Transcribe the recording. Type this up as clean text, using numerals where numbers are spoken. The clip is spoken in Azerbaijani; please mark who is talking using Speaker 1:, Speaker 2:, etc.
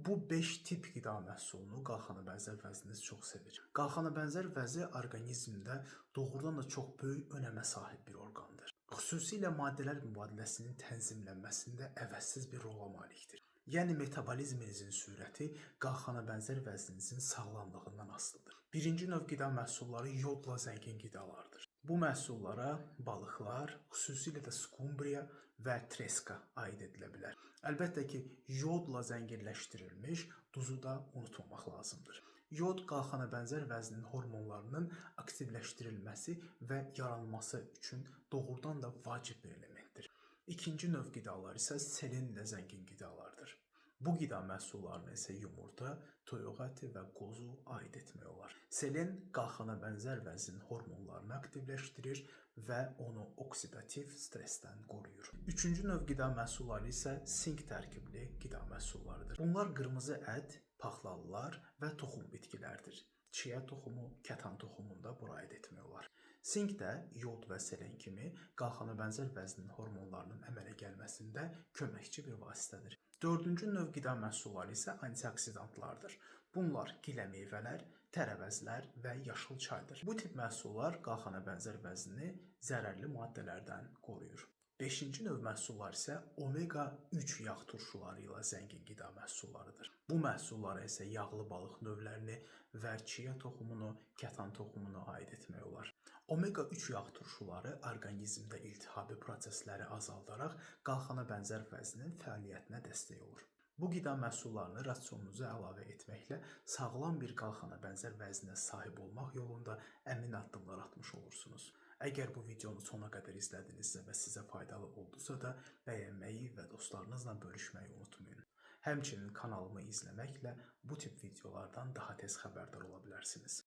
Speaker 1: Bu 5 tip qida məhsulunu qalxana bənzər vəzniniz çox sevir. Qalxana bənzər vəzi orqanizmdə doğrudan da çox böyük önəmə sahib bir orqandır. Xüsusilə maddələr mübadiləsinin tənzimlənməsində əvəzsiz bir rola malikdir. Yəni metabolizminizin sürəti qalxana bənzər vəzninizin sağlamlığından asılıdır. Birinci növ qida məhsulları yodla zəngin qidalardır. Bu məhsullara balıqlar, xüsusilə də skumbriya və treska aid edilə bilər. Əlbəttə ki, yodla zənginləşdirilmiş duzu da unutmamaq lazımdır. Yod qalxana bənzər vəznin hormonlarının aktivləşdirilməsi və yaranması üçün doğrudan da vacib bir elementdir. İkinci növ qidalar isə selenlə zəngin qidalardır. Bu qida məhsullarına isə yumurta, toyuq əti və qozu aid etmək olar. Selen qalxana bənzər vəznin hormonlarını aktivləşdirir və onu oksidativ stressdən qoruyur. Üçüncü növ qida məhsulları isə sink tərkibli qida məhsullarıdır. Bunlar qırmızı ət, paxlallar və toxum bitkilərdir. Chia toxumu, kətan toxumunu da bura aid etmək olar. Sink də yod və selen kimi qalxana bənzər vəznin hormonlarının əmələ gəlməsində köməkçi bir vasitədir. Dördüncü növ qida məhsulları isə antioksidantlardır. Bunlar gilə meyvələr, tərəvəzlər və yaşıl çaydır. Bu tip məhsullar qalxana bənzər vəznini zərərli maddələrdən qoruyur. Beşinci növ məhsullar isə omega 3 yağ turşuları ilə zəngin qida məhsullarıdır. Bu məhsullara isə yağlı balıq növlərini və chia toxumunu, kətan toxumunu aid etmək olar. Omega 3 yağ turşuları orqanizmdə iltihabi prosesləri azaldaraq qalxana bənzər vəznin fəaliyyətinə dəstək olur. Bu qida məhsullarını rasionunuza əlavə etməklə sağlam bir qalxana bənzər vəznə sahib olmaq yolunda əmin addımlar atmış olursunuz. Əgər bu videonu sona qədər izlədinizsə və sizə faydalı oldusa da bəyənməyi və dostlarınızla bölüşməyi unutmayın. Həmçinin kanalımı izləməklə bu tip videolardan daha tez xəbərdar ola bilərsiniz.